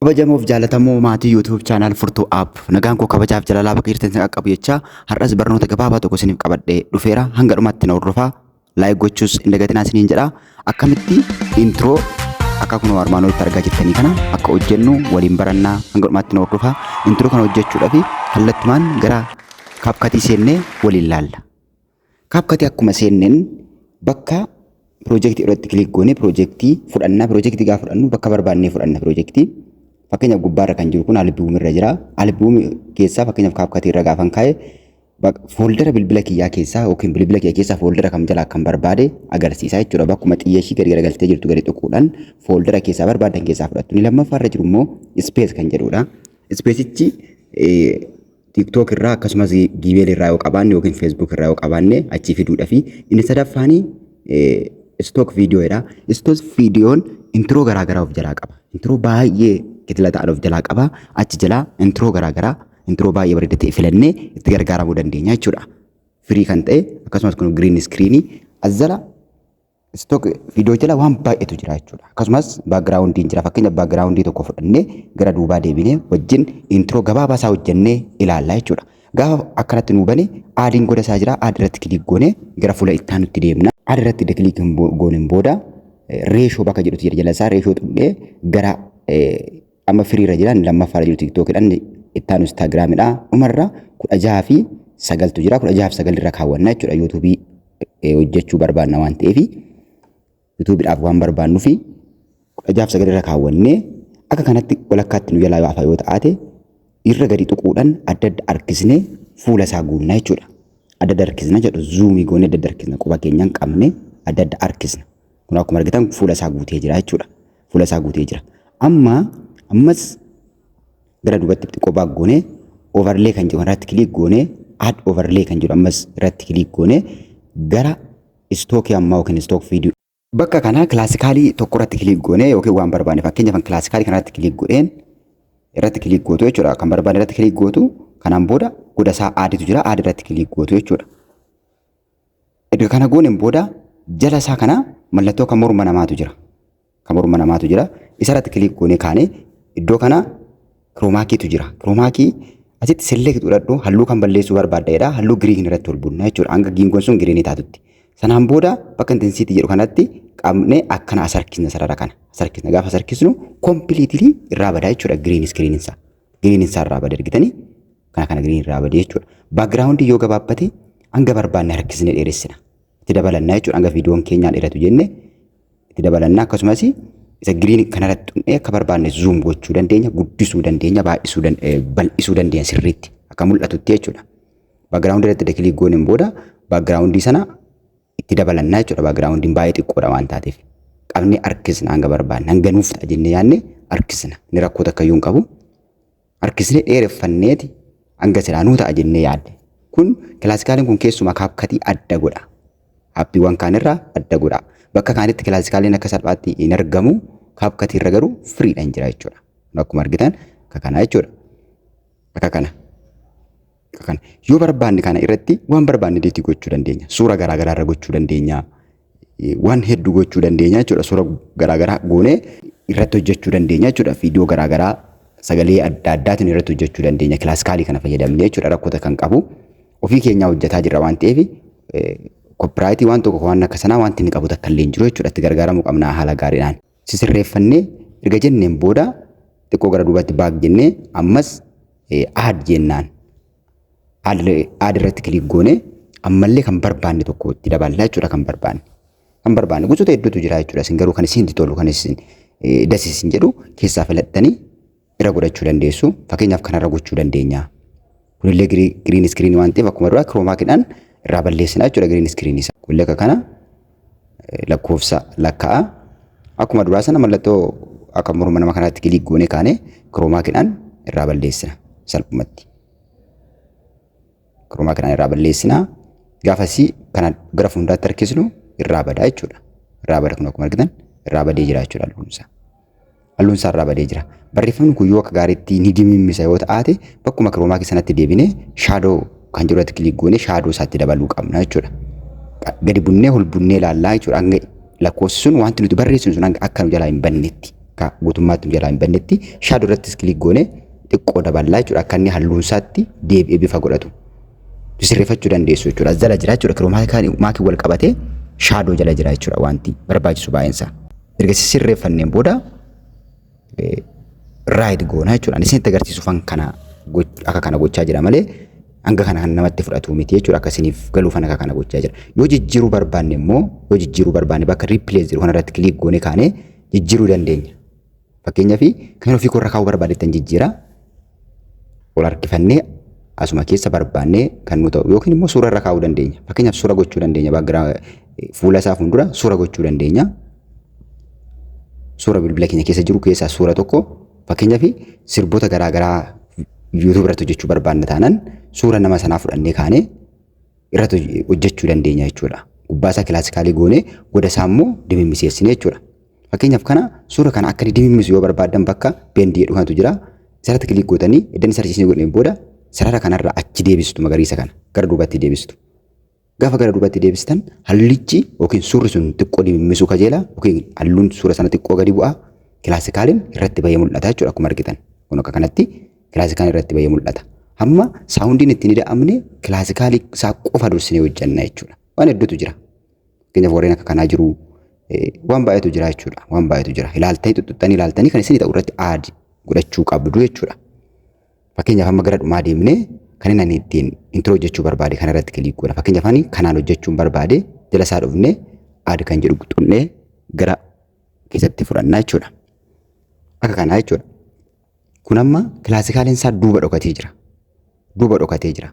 Kabajamoof jaalatamoo maatii YouTube channel Furtuu App, nagaan koo kabajaaf jalalaa bakka jirtan isin qaqqabu jechaa, har'as barnoota gabaabaa tokko isiniif qabadhee dhufeera. Hanga dhumaatti na hordofaa, like gochuus hin dagatinaa isiniin jedha. Akkamitti intro akka kunoo armaan olitti argaa jirtanii kana akka hojjennu waliin barannaa, hanga dhumaatti na hordofaa. Intro kana hojjechuudhaaf kallattumaan gara CapCut seennee waliin laalla. CapCut akkuma seenneen bakka piroojeektii irratti click goonee piroojeektii fudhanna. Piroojeektii gaafa fudhannu bakka barbaannee fudhanna piroojeektii. Fakkeenyaaf, gubbaarra kan jiru kun album irra jira. Album keessaa fakkeenyaaf CapCut irra gaafan kaa'e, folder bilbila kiyyaa keessaa yookiin bilbila kiyya keessaa folder kam jalaa kan barbaade agarsiisa jechuudha. Bakkuma xiyya ishii gadi garagaltee jirtu gadi tuquudhaan folder keessaa barbaadan keessaa fudhattu. Inni lammaffaarra jiru immoo space kan jedhudha. Spaceichi TikTok irraa akkasumas Gmail irraa yoo qabaanne yookiin Facebook irraa yoo qabaanne achii fiduudha. Fi inni sadaffaanii stock videodha. Stock videon intro garaagaraa of jalaa qaba. Intro baay'ee kitila ta'an of jalaa qaba. Achi jalaa intro garaagaraa, intro baay'ee bareeda ta'e filannee itti gargaaramuu dandeenya jechuudha. Free kan ta'e akkasumas kun green screenii as jala stock video jala waan baay'eetu jira jechuudha. Akkasumas backgroundiin jira. Fakkeenya backgroundii tokko fudhannee gara duubaa deebinee wajjin intro gabaabaa isaa hojjennee ilaalla jechuudha. Gaafa akkanatti nuu bane, addiin goda isaa jira. Add irratti click goonee gara fuula itti aanutti deemna. Add irratti click gooneen booda ratio bakka jedhutu jira, jala isaa ratio tuqnee gara amma free irra jira. Lammaffaarra jiru TikTokidhaan, itti aanu Instagramidha. Dhumarra 16:9tu jira. 16:9 irra kaawwanna jechuudha. YouTubeii hojjechuu barbaanna waan ta'eef, YouTubeiidhaaf waan barbaannuuf 16:9 irra kaawwannee akka kanatti walakkaatti nu jalaa hafa yoo ta'ate, irra gadi tuquudhaan adda adda harkisnee fuula isaa guunna jechuudha. Adda adda harkisna jedhu, zoomii goonee adda adda harkisna, quba keenyaan qabnee adda adda harkisna. Kun akkuma argitan fuula isaa guutee jira jechuudha. Fuula isaa guutee jira. Amma ammas gara duubatti xiqqoo back goonee overlay kan jedhu irratti click goonee, add overlay kan jedhu ammas irratti click goonee gara stockii ammaa yookiin stock video. Bakka kana classicalii tokko irratti click goonee yookiin waan barbaanne, fakkeenyaaf classicalii kanarratti click godheen, irratti click gootu jechuudha. Kan barbaanne irratti click gootu. Kanaan booda goda isaa additu jira, add irratti click gootu jechuudha. Erga kana gooneen booda jala isaa kana mallattoo kan morma namaatu jira. Kan morma namaatu jira. Isa irratti click goonee kaanee iddoo kana chroma keytu jira. Chroma key asitti select godhadhu, halluu kan balleessuu barbaadda jedha. Halluu green irratti ol bunna jechuudha. Hanga giingoon sun greenii taatutti. Sanaan booda bakka intensity jedhu kanatti qabnee akkana as harkisna, sarara kana. As harkisna. Gaafa as harkisnu completely irraa badaa jechuudha green screeniin isaa. Green isaa irraa bada, argitanii? Kana green irraa badee jechuudha. Backgroundii yoo gabaabbate hanga barbaanne harkisnee dheeressina. Itti dabalannaa jechuudha, hanga viidiyoon keenyaan dheeratu jenne itti dabalannaa. Akkasumas isa green kanarratti tuqnee akka barbaanne zoom gochuu dandeenya, guddisuu dandeenya, baay'isuu, bal'isuu dandeenya sirriitti akka mul'atutti jechuudha. Backgroundii irratti click gooneen booda backgroundii sana itti dabalannaa jechuudha. Backgroundiin baay'ee xiqqoodha waan taateef. Qabnee harkisna hanga barbaanne, hanga nuuf ta'a jennee yaadne harkisna. Inni rakkoo takka iyyuu hin qabu. Harkisnee dheereffanneeti hanga silaa nuu ta'a jennee yaadne. Kun classicaliin kun keessumaa CapCutii adda godha. Appiiwwan kaanirraa adda godha. Bakka kaanitti classicaliin akka salphaatti hin argamu. CapCutii irra garuu freedhaan jira jechuudha. Akkuma argitan akka kanaa jechuudha. Akka kana. Akka kana. Yoo barbaanne kana irratti waan barbaanne edit gochuu dandeenya. Suura garaagaraa irra gochuu dandeenya. Waan hedduu gochuu dandeenya jechuudha. Suura garaagaraa goonee irratti hojjechuu dandeenya jechuudha. Viidiyoo garaagaraa sagalee adda addaatiin irratti hojjechuu dandeenya. Classicalii kana fayyadamnee jechuudha. Rakkoota kan qabu. Ofii keenyaa hojjetaa jirra waan ta'eef copyrightii waan tokko waan akka sanaa wanti inni qabu takka illee hin jiru jechuudha. Itti gargaaramuu qabna haala gaariidhaan. Sisirreeffannee erga jenneen booda xiqqoo gara duubatti back jennee ammas add jennaan. Add irratti click goonee ammallee kan barbaanne tokko itti daballaa jechuudha kan barbaanne. Kan barbaanne gosoota hedduutu jira jechuudha. Isin garuu kan isin tolu, kan isin dasisin jedhu keessaa filattanii irra godhachuu dandeessu. Fakkeenyaaf kanarra gochuu dandeenya. Kunillee green screen waan ta'eef akkuma duraa chroma keydhaan irraa balleessina jechuudha green screen isaa. Kunillee akka kana lakkoofsa lakkaa'a. Akkuma duraa sana mallattoo akka morma nama kanaatti click goonee kaanee chroma keydhaan irraa balleessina salphumatti. Chroma keydhaan irraa balleessina. Gaafasii kana gara fuulduraatti harkisnu irraa badaa jechuudha. Irraa bada, kun akkuma argitan irraa badee jira jechuudha halluun isaa. Halluun isaa irraa badee jira. Barreeffamni kun yoo akka gaariitti ni dimimmisa yoo ta'aate, bakkuma chroma key sanatti deebinee shadow kan jiru irratti click goonee shadow isaatti dabaluu qabna jechuudha. Gadi bunnee ol bunnee ilaallaa jechuudha, hanga lakkoofsi sun, wanti nuti barreessinu sun, hanga akka nu jalaa hin bannetti. Akka guutummaatti nu jalaa hin bannetti shadow irrattis click goone xiqqoo daballaa jechuudha. Akka inni halluun isaatti deebi'ee bifa godhatu. Sirreeffachuu dandeessu jechuudha. Jala jira jechuudha. Chroma key wal qabatee shadow jala jira jechuudha wanti barbaachisu baay'eensaa. Erga sirreeffanneen booda right goona jechuudha. Ani isinitti agarsiisuufan kana akka kana gochaa jira malee hanga kana kan namatti fudhatu miti jechuudha. Akka isiniif galuufan akka kana gochaa jira. Yoo jijjiiruu barbaanne immoo, yoo jijjiiruu barbaanne, bakka replace jiru kanarratti click goone kaanee jijjiiruu dandeenya. Fakkeenyaaf, kan ofii korra kaa'uu barbaadettan jijjiira. Ol harkifannee asuma keessa barbaannee kan nu ta'u yookiin immoo suura irra kaa'uu dandeenya. Fakkeenyaaf, suura gochuu dandeenya. Background fuula isaa fuuldura suura gochuu dandeenya. Suura bilbila keenya keessa jiru keessaa suura tokko, fakkeenyaaf, sirboota garaagaraa YouTube irratti hojjechuu barbaanna taanaan, suura nama sanaa fudhannee kaanee irratti hojjechuu dandeenya jechuudha. Gubbaa isaa classical goonee goda isaa immoo dimimmiseessine jechuudha. Fakkeenyaaf, kana suura kana akka inni dimimmisu yoo barbaaddan, bakka blend jedhu kanatu jira. Isarratti click gootanii iddoo inni sarchiisnee godheen booda sarara kanarra achi deebistu, magariisa kana gara duubatti deebistu. Gaafa gara duubatti deebistan hallichi yookiin suurri sun xiqqoo dimimmisuu kajeela yookiin halluun suura sana xiqqoo gadi bu'a. Classicaliin irratti bahee mul'ata jechuudha akkuma argitan. Kun akka kanatti classicaliin irratti bahee mul'ata. Hamma soundiin ittiin ida'amne classical isaa qofa dursinee hojjenna jechuudha. Waan hedduutu jira. Fakkeenyaaf, warreen akka kanaa jiru, waan baay'eetu jira jechuudha. Waan baay'eetu jira. Ilaaltanii tuttuqxanii ilaaltanii kan isin ta'u irratti add godhachuu qabdu jechuudha. Fakkeenyaaf, amma gara dhumaa deemnee kan inni ani ittiin intro hojjechuu barbaade kana irratti click goona. Fakkeenyaaf, ani kanaan hojjechuun barbaade, jala isaa dhufnee add kan jedhu xunnee gara keessatti fudhannaa jechuudha. Akka kanaa jechuudha. Kun amma classicaliin isaa duuba dhokatee jira. Duuba dhokatee jira.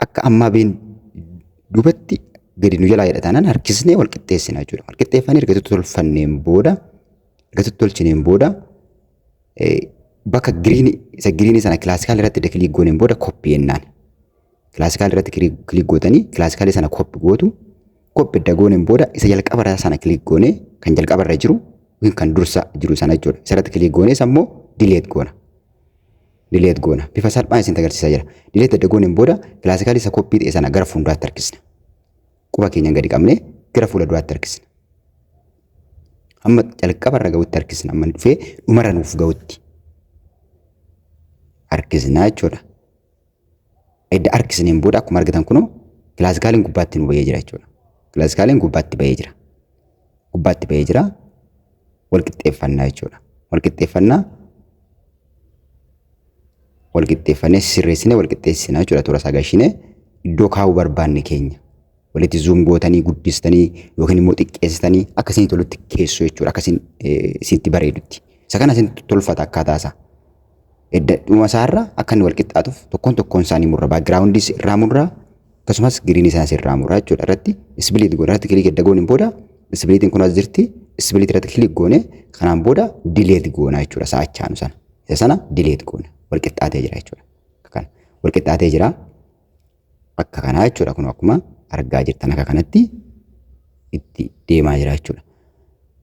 Akka ammaa been duubatti gadi nu jalaa jedha taanaan harkisnee wal qixxeessina jechuudha. Wal qixxeeffannee erga tolfanneen booda, erga tolchineen booda, bakka green, isa green sana classical irratti click gooneen booda copy jennaan. Classical irratti click gootanii classical sana copy gootu. Copy edda gooneen booda isa jalqaba sana click goonee, kan jalqaba irra jiru yookiin kan dursa jiru sana jechuudha. Isa irratti click goonee isa immoo delete goona. Delete goona. Bifa salphaan isin agarsiisaa jira. Delete edda gooneen booda classical isa copy ta'e sana gara fuulduraatti harkisna. Quba keenyaan gadi qabnee gara fuula duraatti harkisna. Hamma jalqaba irra ga'utti harkisna. Amma dhufee dhumarra nuuf ga'utti harkisna jechuudha. Edda harkisneen booda akkuma argitan kunoo classicaliin gubbaatti nu bahee jira jechuudha. Classicaliin gubbaatti bahee jira. Gubbaatti bahee jira. Wal qixxeeffannaa jechuudha. Wal qixxeeffannaa, wal qixxeeffannee sirreessinee wal qixxeessinaa jechuudha. Toora isaa gashinee iddoo kaa'uu barbaanne keenya. Walitti zoom gootanii guddistanii yookiin immoo xiqqeessitanii akka isin tolutti keessu jechuudha. Akka isin isinitti bareedutti. Isa kana isin tolfata akkaataa isaa. Edda dhuma isaarra akka inni wal qixxaatuuf tokkoon tokkoon isaanii murra. Backgroundiis irraa murra, akkasumas green isaas irraa murra jechuudha. Irratti split goona. Irratti click edda gooneen booda splitiin kun as jirti. Split irratti click goone kanaan booda delete goona jechuudha. Sa'achaanu sana. Isa sana delete goona. Wal qixxaatee jira jechuudha. Kana wal qixxaatee jira. Akka kanaa jechuudha. Kun akkuma argaa jirtan akka kanatti itti deemaa jira jechuudha.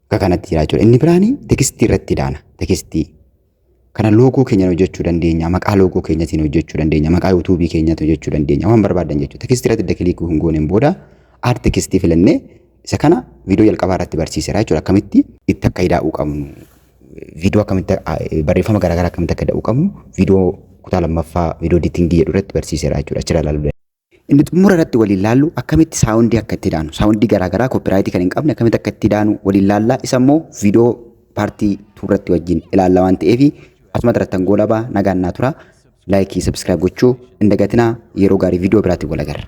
Akka kanatti jira jechuudha. Inni biraani text irratti daana. Text kana logo keenyaan hojjechuu dandeenya. Maqaa logo keenyatiin hojjechuu dandeenya. Maqaa YouTubeii keenyatiin hojjechuu dandeenya. Waan barbaadan jechuudha. Text irratti click hin gooneen booda add text filannee, isa kana viidiyoo jalqabaa irratti barsiiseera jechuudha. Akkamitti itti akka ida'uu qabnu, viidiyoo akkamitti, barreeffama garaagaraa akkamitti akka ida'uu qabnu viidiyoo kutaa lammaffaa viidiyoo editing jedhu irratti barsiiseera jechuudha. Achirraa ilaaluu. Inni xumura irratti waliin laallu akkamitti sound akka itti daanu, sound garaagaraa copyright kan hin qabne akkamitti akka itti daanu waliin laallaa. Isa immoo viidiyoo part two irratti wajjin ilaalla waan ta'eef asuma irratti goolabaa. Nagaan naa tura. Like, subscribe gochuu hin dagatinaa. Yeroo gaarii, viidiyoo biraatiin wal agarra.